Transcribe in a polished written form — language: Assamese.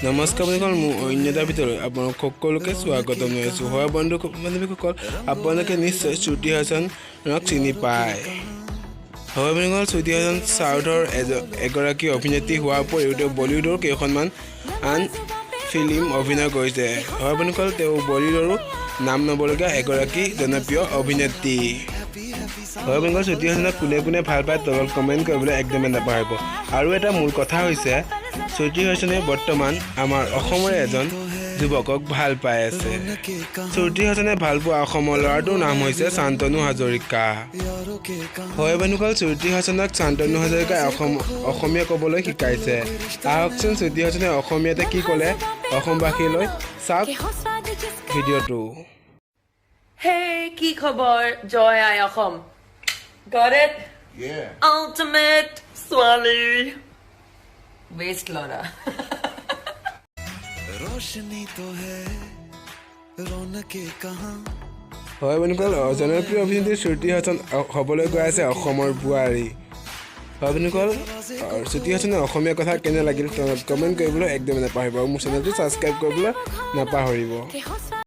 নমস্কাৰ বন্ধুসকল, মোৰ অন্য এটা ভিডিঅ'লৈ আপোনালোক সকলোকে স্বাগতম জনাইছোঁ। হয় বন্ধু বান্ধৱীসকল, আপোনালোকে নিশ্চয় শ্ৰুতি হাছানক চিনি পায়। হয় বন্ধুসকল, শ্ৰুতি হাছান চাউথৰ এগৰাকী অভিনেত্ৰী হোৱাৰ উপৰিও তেওঁ বলিউডৰ কেইখনমান আন ফিল্ম অভিনয় কৰিছে। হয় বন্ধুসকল, তেওঁ বলিউডৰো নাম ল'বলগীয়া এগৰাকী জনপ্ৰিয় অভিনেত্ৰী। হয় বন্ধুসকল, শ্ৰুতি হাছানক কোনে কোনে ভাল পায়, তলত কমেণ্ট কৰিবলৈ একদমেই নাপাহৰিব। আৰু এটা মূল কথা হৈছে, শ্ৰুতি হাছানে বৰ্তমান আমাৰ অসমৰে এজন যুৱকক ভাল পাই আছে। শ্ৰুতি হাছানে ভাল পোৱা অসমৰ ল'ৰাটোৰ নাম হৈছে শান্তনু হাজৰিকা। হয় বন্ধুসকল, শ্ৰুতি হাছানক শান্তনু হাজৰিকাই অসমীয়া ক'বলৈ শিকাইছে। আহকচোন, শ্ৰুতি হাছানে অসমীয়াতে কি ক'লে অসমবাসীলৈ, চাওক ভিডিঅ'টো। Hey, কি খবৰ? জয় আই Assam. Got it? Yeah. Ultimate ছোৱালী। Waste ল'ৰা। रोशनी तो है, रौनकें कहाँ? হয় বন্ধুসকল, জনপ্ৰিয় অভিনেত্ৰী শ্ৰুতি হাছান হ'বলৈ গৈ আছে অসমৰ বোৱাৰী। হয় বন্ধুসকল, শ্ৰুতি হাছানৰ অসমীয়া কথা কেনে লাগিল, কমেণ্ট কৰিবলৈ একদমেই নাপাহৰিব আৰু মোৰ চেনেলটো ছাবস্ক্ৰাইব কৰিবলৈ নাপাহৰিব।